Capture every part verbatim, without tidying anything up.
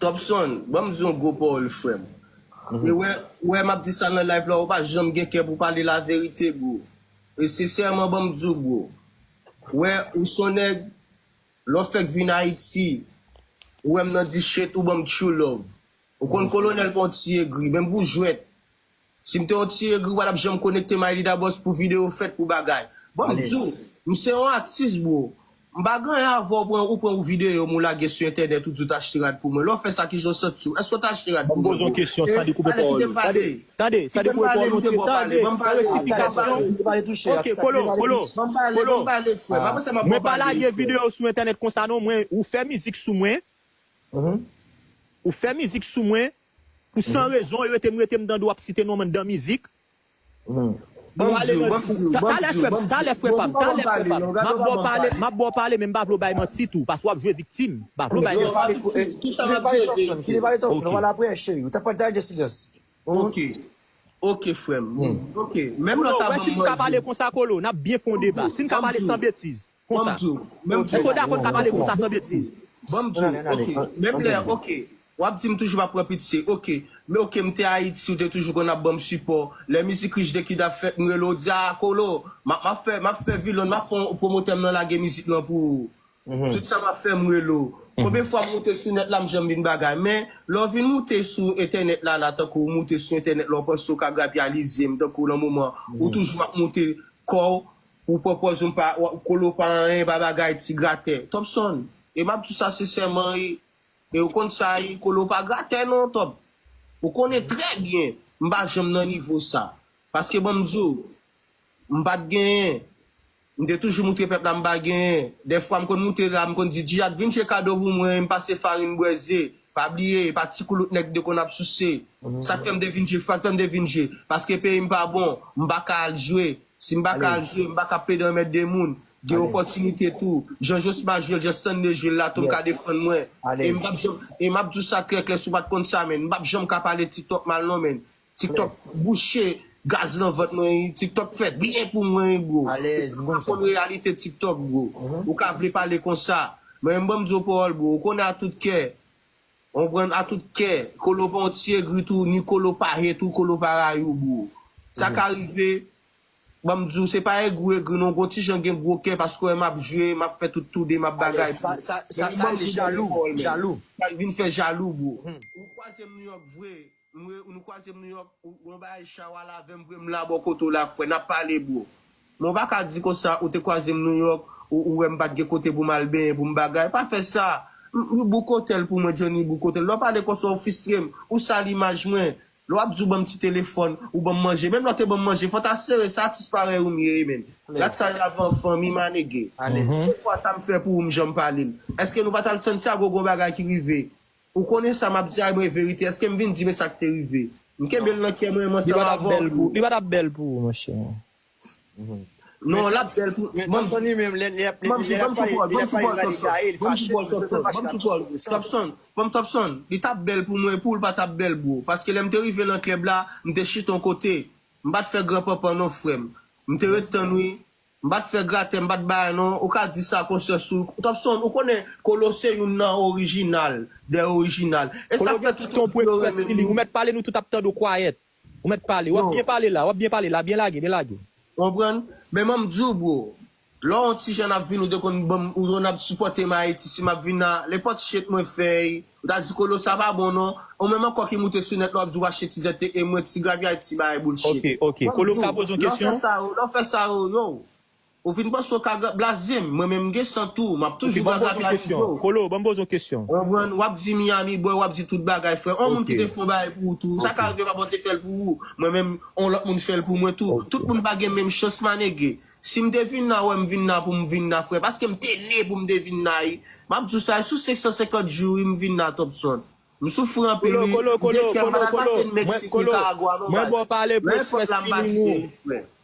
Topson, ban m di yon gwo pawòl, frè m. E wè, wè, m ap di sa nan live la, ou pa janm gen kè pou pale laverite, bro. E sensèman, ban m di w, bro. Wè, ou se yon nèg, lè w fèk vin Ayiti, ou wè m nan dischet, ou ban m true love. Ou konn kolonèl pa yon ti egri, menm pou jwèt. Si m te yon ti egri, ou pa t ap janm konekte m a Elida Boss pou videyo fèt, pou bagay. Ban m di w, m se yon atis, bro. M pa gen anyen avè w, pran, ou pran yon videyo m, ou lage sou entènèt, ou di w t achte rad pou mwen. Lè w fè sa, kijan w santi w? Èske w t achte rad pou mwen? Ban m poze yon kesyon, Sandy koupe pawòl ou. Tande, tande, Sandy koupe pawòl ou, tande, san reksifikasyon. Ok, Kolo, Kolo, Kolo. Ban m pale, ban m pale, frè. Pa panse m ap ban pale, frè. Mwen pa lage videyo sou entènèt konsa non, mwen, ou fè mizik sou mwen. Ou fè mizik sou mwen, pou san rezon, e rete m, rete m tande w ap site non m anndan mizik. Ban m di w, ban m di w, ban m di w, ban m di w. Talè, frè pa m, talè, frè pa m, m ap ba w pale, m ap ba w pale, men m pa vle w bay manti tou, paske w ap jwe viktim, m pa vle w bay manti. Kite pale Topson, kite pale Topson, ou pa la prè, cheri, ou ta pral ta silans. Ok, ok, frè m. Ok, menm lè w ta ban m manje. Kolo, wè si n ka pale konsa, Kolo, n ap byen fè yon deba. Si n ka pale san betiz. Konsa. Èske w dakò n ka pale konsa san betiz? Ban m di w, ok. Menm lè, ok. W ap di m toujou m ap pran pitye, ok. Men ok, m te Ayiti, ou te toujou konn ap ban m sipò. Lè mizik Rich de Kid ap fèt, m rele w, w di, a, Kolo, m ap, m ap fè, m ap fè vilon, m ap fè yon pwomotè m nan lage mizik lan pou ou. Tout sa m ap fè, m rele w. Konbyen fwa m moute sou nèt la, m janm vin bagay. Men, lè w vin moute sou entènèt la, la, tankou w moute sou entènèt la, w panse w ka grapyalize m, tankou nan moman, ou toujou ap moute kò w, ou pran pòz ou pa, Kolo pa anyen, pa bagay, ti gratè. Topson, e m ap di w sa sensèman, e, e ou konn sa, e, Kolo pa gratè non, Top. Ou konnen trè byen, m pa janm nan nivo sa. Paske ban m di w, m pa t genyen. M te toujou moutre pèp la m pa genyen. Dèfwa m konn moute la, m konn di, Djihad, vin jwe kado pou mwen, m pase farin bwè ze. Pa bliye, e pa ti koulout nèg de konn ap souse. Sa k fè m te vin jwe, sa k fè m te vin jwe. Paske peyi m pa bon, m pa ka al jwe. Si m pa ka al jwe, m pa ka plede anmède moun. Gen opòtinite tou. Jan Josma jwe l, jan Stanley jwe l la tou, m ka defann mwen. E m p ap janm, e m ap di w sa trè klè, si w pa t konn sa, men, m p ap janm ka pale TikTok mal non, men. TikTok bouche gaz nan vant mwen, wi. TikTok fè byen pou mwen, wi, bro. Ou pa konn reyalite TikTok, bro. Ou ka vle pale konsa. Men m ban m di w pawòl, bro. Ou konnen a tout kè. Ou konprann, a tout kè. Kolo pa yon ti egri tou, ni Kolo pa hate ou, Kolo pa rayi w, bro. Sa ka rive, ban m di w, se pa egri w egri non, gon ti jan gen gwo kè paske w wè m ap jwe, m ap fè tout toude, m ap bagay. Sa, sa, sa, sa rele jalou, jalou. Sa vin fè jalou, bro. Ou kwaze m Nouyòk vre, m re-, nou kwaze m Nouyòk, ou, ou yon bagay chawa la avè m vre, m la bò kote w la, frè, n ap pale, bro. Men w pa ka di konsa, ou te kwaze m Nouyòk, ou, ou wè m pa t gen kote pou m al benyen, pou m bagay. Pa fè sa. M, m book hotel pou mwen, Johnny book hotel. Lè w pale konsa, w fristre m, ou sal imaj mwen. Lè w ap di w ban m ti telefòn, ou ban m manje. Menm lè w te ban m manje, fò w ta sere, se atis parèy ou m ye, men. Gad sa y ap fè fanmi m a nèg. Se kwa sa m fè pou ou, m janm pale l. Èske nou pa t al Santiago, gon bagay ki rive? Ou konnen sa m ap di a, mwen verite. Èske m vin di, men sa k te rive? M kenbe l nan kè mwen, m ansanm avè w, bro. Li pa t ap bèl pou ou, monchè. Non, l ap bèl pou mwen. Topson li menm, lè, lè, lè, lè l ap pale, lè l ap pale mal egaye, l fache, l fache. Topson, ban m Topson, li t ap bèl pou mwen, pou ou l pa t ap bèl, bro. Paske lè m te rive nan klèb la, m te chita yon kote. M pa t fè gran panpan non, frè m. M te ret tann, wi. M pa t fè gratè, m pa t bagay non. Ou ka di sa konsyans ou. Topson, ou konnen Kolo se youn nan orijinal, dè orijinal. E sa fè tout moun yo renmen nou. Ou mèt pale, nou tout ap tande w kwayèt. Ou mèt pale. W ap byen pale la, w ap byen pale la, byen lage, byen lage. Ou konprann? Men ban m di w, bro. Lè yon ti jèn ap vin, ou te konn ban m, ou konn ap sipòte m Ayiti, si m ap vin la, nenpòt shit mwen fè, ou ta di Kolo sa pa bon non. Ou menm ankò ki moute sou nèt la, w ap di w achte ti Z T E mwen, ti grapyay, ti bagay bullshit. Ok, ok. Kolo, m ka poze yon kesyon? Lè w fè sa yo, lè w fè sa yo, yo. Ou vin panse w ka blaze m. Mwen menm m gen san tou. M ap toujou gaga pyalize w. Kolo, ban m poze w kesyon. Konprann? W ap di Miami Boy, w ap di tout bagay, frè. On moun ki te fè yon bagay pou ou tou. Sa ka rive papa w te fè l pou ou. Mwen menm, on lòt moun fè l pou mwen tou. Tout moun pa gen menm chans, manege. Si m te vin la, wè m vin la pou m vin la, frè. Paske m te ne pou m te vin la, wi. M ap di w sa, sou senk san senkant jou, wi, m vin la, Topson. M soufri anpil, wi. M gen kè m pa t al pase Meksik, Nikaragwa, non, baz. Mwen ba w pale pou express feeling ou.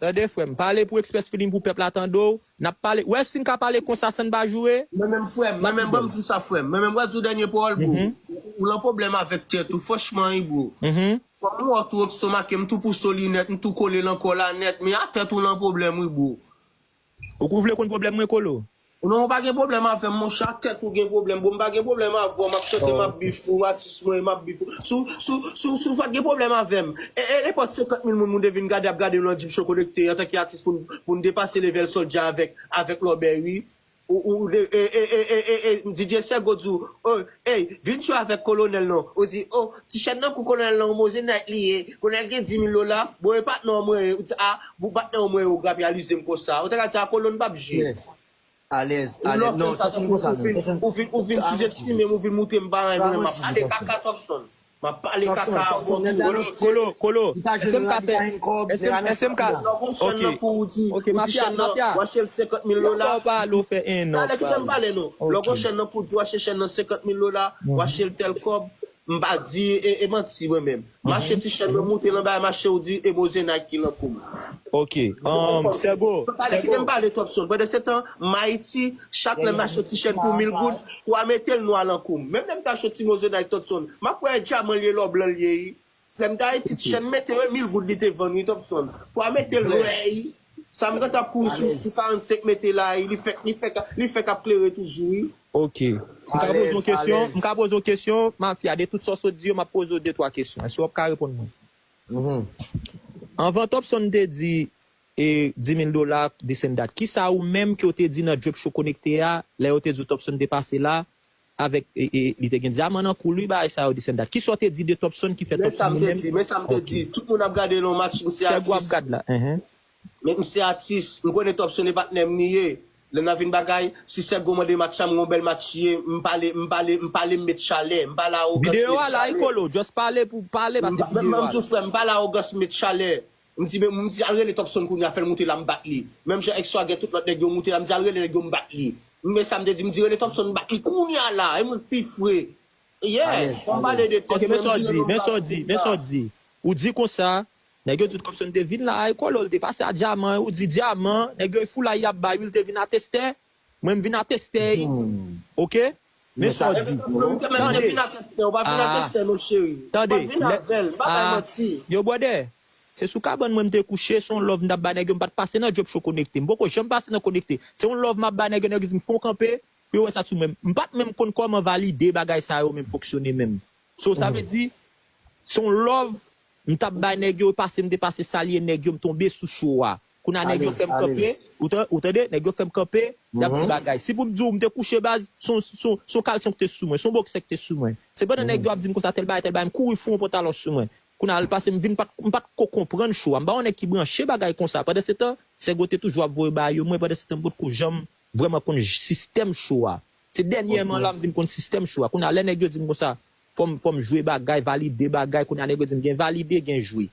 Tande, frè m, pale pou express feeling pou pèp la tande w. N ap pale. Ou wè si n ka pale konsa san n pa joure? Mwen menm, frè m, mwen menm, ban m di w sa, frè m. Mwen menm, wè di w dènye pawòl, bro. Ou, ou lan pwoblèm avèk tèt ou, franchman, wi, bro. Kòm ou wè w tou estomake, m tou pouse w li nèt, m tou kole l ankò la nèt, men a tèt ou lan pwoblèm, wi, bro. Ou kou vle konn pwoblèm mwen, Kolo? Non, ou pa gen pwoblèm avè m, monchè, a tèt ou gen pwoblèm, bro. M pa gen pwoblèm avè w, m ap chante, m ap bif ou, atis mwen, m ap bif ou. Si w, si w, si w, si w pa t gen pwoblèm avè m, e, e nenpòt senkant mil moun, moun te vin gade, ap gade nou nan Jip Show Konekte, antanke atis pou n, pou n depase level Soulja avèk, avèk Lòbèy, wi. Ou, ou, e, e, D J Sègo di w, oh, ey, vin jwe avèk Kolonèl non. Ou di, oh, ti chèn nan kou Kolonèl non, Moze Night li ye. Kolonèl gen di mil dola. Bon, e patnè w mwen ye. Ou di, ah, bon, patnè w mwen ye, ou grapyalize m konsa. Ou ta ka di, ah, Kolonn p ap jwe. Alèz, alèz. Non, Topson konsa menm. Ou vin, ou vin sizestime m, ou vin moute m pa anyen, mwen, m ap pale kaka, Topson. M ap pale kaka avè w. Kolo, Kolo, Kolo, èske m ka fè, èske m, èske m ka, ok, ok, mafya, mafya. Lè w pale, w fè en an. Talè kite m pale non. Lè w gon chèn nan pou di w achte chèn nan senkant mil dola, w achte l tèl kòb, m pa di e, e manti mwen menm. M achte ti chèn mwen, moute l anba, m achte, ou di e Moze Night ki lan kou m. Ok. Um, Sègo, talè kite m pale Topson. Pandan se tan, m Ayiti, chak lè m achte ti chèn pou mil goud, pou a mete l nwa lan kou m. Menm lè m ta achte ti Moze Night Topson, m ap wè dyaman l ye, lò blan l ye, wi. Frè m ta Ayiti, ti chèn mete yo, mil goud li te vann, wi, Topson. Pou a mete l nwa, wi. Sa m gentan ap kouri sou, sou karannsenk mete la, wi. Li fèk, li fèk, li fèk ap klere toujou, wi. Ok. M ka poze yon kesyon, m ka poze yon kesyon, mafya, de tout sa w sot di yo, m ap poze w de twa kesyon. Èske w ap ka reponn mwen? Anvan Topson te di, e, di mil dola, this and that, kisa ou menm ke w te di nan Drip Show Konekte a, lè yo te di w Topson te pase la, avèk, e, e, li te gen dyaman nan kou l, wi, bagay sa yo, this and that. Kisa w te di de Topson ki fè Topson li menm? Men sa m te di, men sa m te di. Tout moun ap gade l yon match, m se atis. Sègo ap gad la. Men m se atis, m konnen Topson e patnè m li ye. Lè n a vin bagay, si Sègo mande match la, m gon bèl match ye, m pale, m pale, m pale, m met chalè, m pale awogans, m met chalè. Videyo a la, Kolo, just pale pou pale, pase videyo a la. M di w frè m, m pale awogans, m met chalè. M di, men, m di al rele Topson kounye a, fè l moute la, m bat li. Menm jan èk swa gen tout lòt nèg yo moute la, m di al rele nèg yo, m bat li. Men sa m te di, m di rele Topson, m bat li kounye a la, e mwen k pi fre. Yes, fò m pale de tèt mwen, m di rele m bat li. Ok, men sa w di, men sa w di, men sa w di. Ou di konsa, nèg yo di Topson te vin la, ay Kolo, l te pase a dyaman, ou di dyaman, nèg yo foulay y ap bay, wi, l te vin a testè. Mwen, m vin a testè, wi. Ok? Men sa w di. Tande. Tande. Yo, brother, se sou kabann mwen m te kouche, se yon love m t ap bay nèg yo, m pa t pase nan Drip Show Konekte. M poko janm pase nan Konekte. Se yon love m ap bay nèg yo, nèg yo di m fè yon kanpe, pou yo wè sa sou mwen. M pa t menm konn kòman valide bagay sa yo menm fonksyone menm. So, sa vle di, se yon love m t ap bay nèg yo, pase m te pase salye nèg yo, m tonbe sou show a. Kounye a nèg yo fè m kanpe, ou ta-, ou tande, nèg yo fè m kanpe, y ap di bagay. Si pou m di w, m te kouche baz, se yon, se yon, se yon kalson ki te sou mwen, se yon boksè ki te sou mwen. Se pandan nèg yo ap di m konsa, tèl bagay, tèl bagay, m kouri foure yon pantalon sou mwen. Kounye a l pase, m vin pa t, m pa t ko konprann show a. M pa yon nèg ki branche bagay konsa. Pandan se tan, Sègo te toujou ap voye bagay yo, mwen, pandan se tan, m potko janm vrèman konn sistèm show a. Se dènyèman la m vin konn sistèm show a. Kounye a, lè nèg yo di m konsa, fò m, fò m jwe bagay, valide bagay, kounye a nèg yo di m gen valide, gen jwe.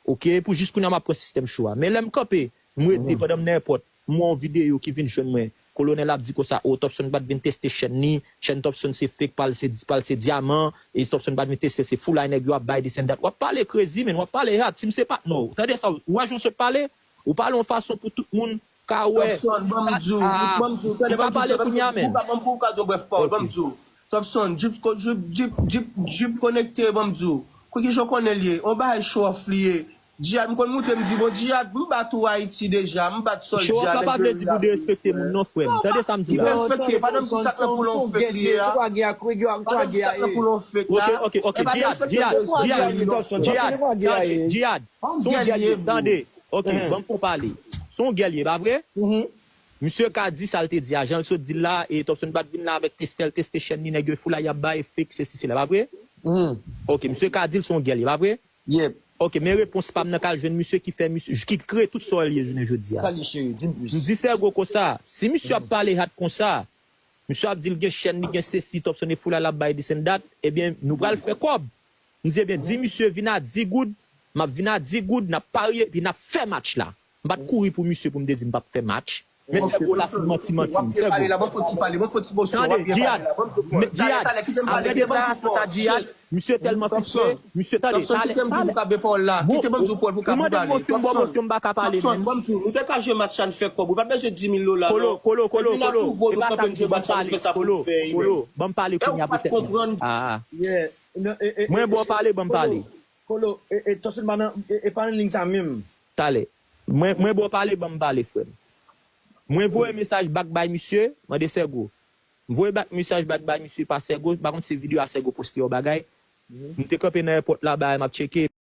Ok, pou jis kounye a m ap pran sistèm show a. Men lè m kanpe, m rete pandan m nan èpòt, m wè yon videyo ki vin jwenn mwen. Kolonèl ap di konsa, o, Topson pa t vin teste chèn li, chèn Topson se fake, pa l se, pa l se dyaman, e Topson pa t vin teste, se foulay nèg yo ap bay, this and that. W ap pale crazy, man, w ap pale hard, si m se patnè w. Tande sa, w wè jan w sot pale? Ou pale yon fason pou tout moun ka wè. Topson, ban m di w, ban m di w, tande, ban m di w, ban m di w, ban m di w, ban m di w, brèf pawòl, ban m di w. Topson, Drip, Drip, Drip, Drip Konekte, ban m di w. Kou ki jan w konnen l ye? On bagay show off li ye. Djihad, m konn moute, m di, bon, Djihad, m bat ou Ayiti deja, m bat Soulja, nèg yo respekte moun non, frè m. Tande sa m di la. Derespekte, pa nan m di sa k nan pou l on fake li ye a. Pa nan m di sa k nan pou l on fake la. Ok, ok, ok, Djihad, Djihad, Djihad, Djihad, Djihad. Se yon gèl ye, tande. Ok, ban m fè w pale. Se yon gèl ye, pa vre? Misye ka di sa l te di a, jan l sot di l la, e Topson pa t vin la avèk testè, l teste chèn li, nèg yo foulay y ap bay, fake, sesi, sela, pa vre? Ok, misye ka di l se yon gèl ye, pa vre? Yep. Ok, men repons pa m nan k al jwenn misye ki fè misye, ki kreye tout sa w ye jounen jodi a. Sa li cheri, di m plis. M di Sègo konsa, si misye ap pale hat konsa, misye ap di l gen chèn, li gen sesi, Topson e Foula l ap bay this and that, ebyen, nou pral fè kòb. M di, ebyen, di misye vin a dis goud, m ap vin a dis goud, n ap parye, epi n ap fè match la. M pa t kouri pou misye pou m te di m p ap fè match. Men Sègo la se manti, manti. Wap pale la, ban m fè ti pale, ban m fè ti bosyon, wap byen pale la, ban m fè pale. Talè, talè, kite m pale, kite ban m ti fòs. Misye tèlman fiske, misye tande, talè, talè. Bon, ou mande m bosyon, m ba w bosyon, m pa ka pale, men. Topson, ban m di w, nou te ka jwe match la, n fè kòb, ou pa t bezwen di mil dola, non. Kolo, kolo, kolo, kolo, e pa sa m di, ban m pale, kolo, kolo, ban m pale kounye a poutèt mwen. Mwen ba w pale, ban m pale. Kolo, e, e, Topson pa nan, e, e pa nan liy sa menm. Talè. Mwen, mwen ba w pale, ban m pale, frè m. Mwen voye mesaj back bay misye, mande Sègo. M voye back mesaj back bay misye pa Sègo, m pa konn si se videyo a Sègo poste yon bagay. M te kanpe nan èpòt la, bagay m ap tcheke.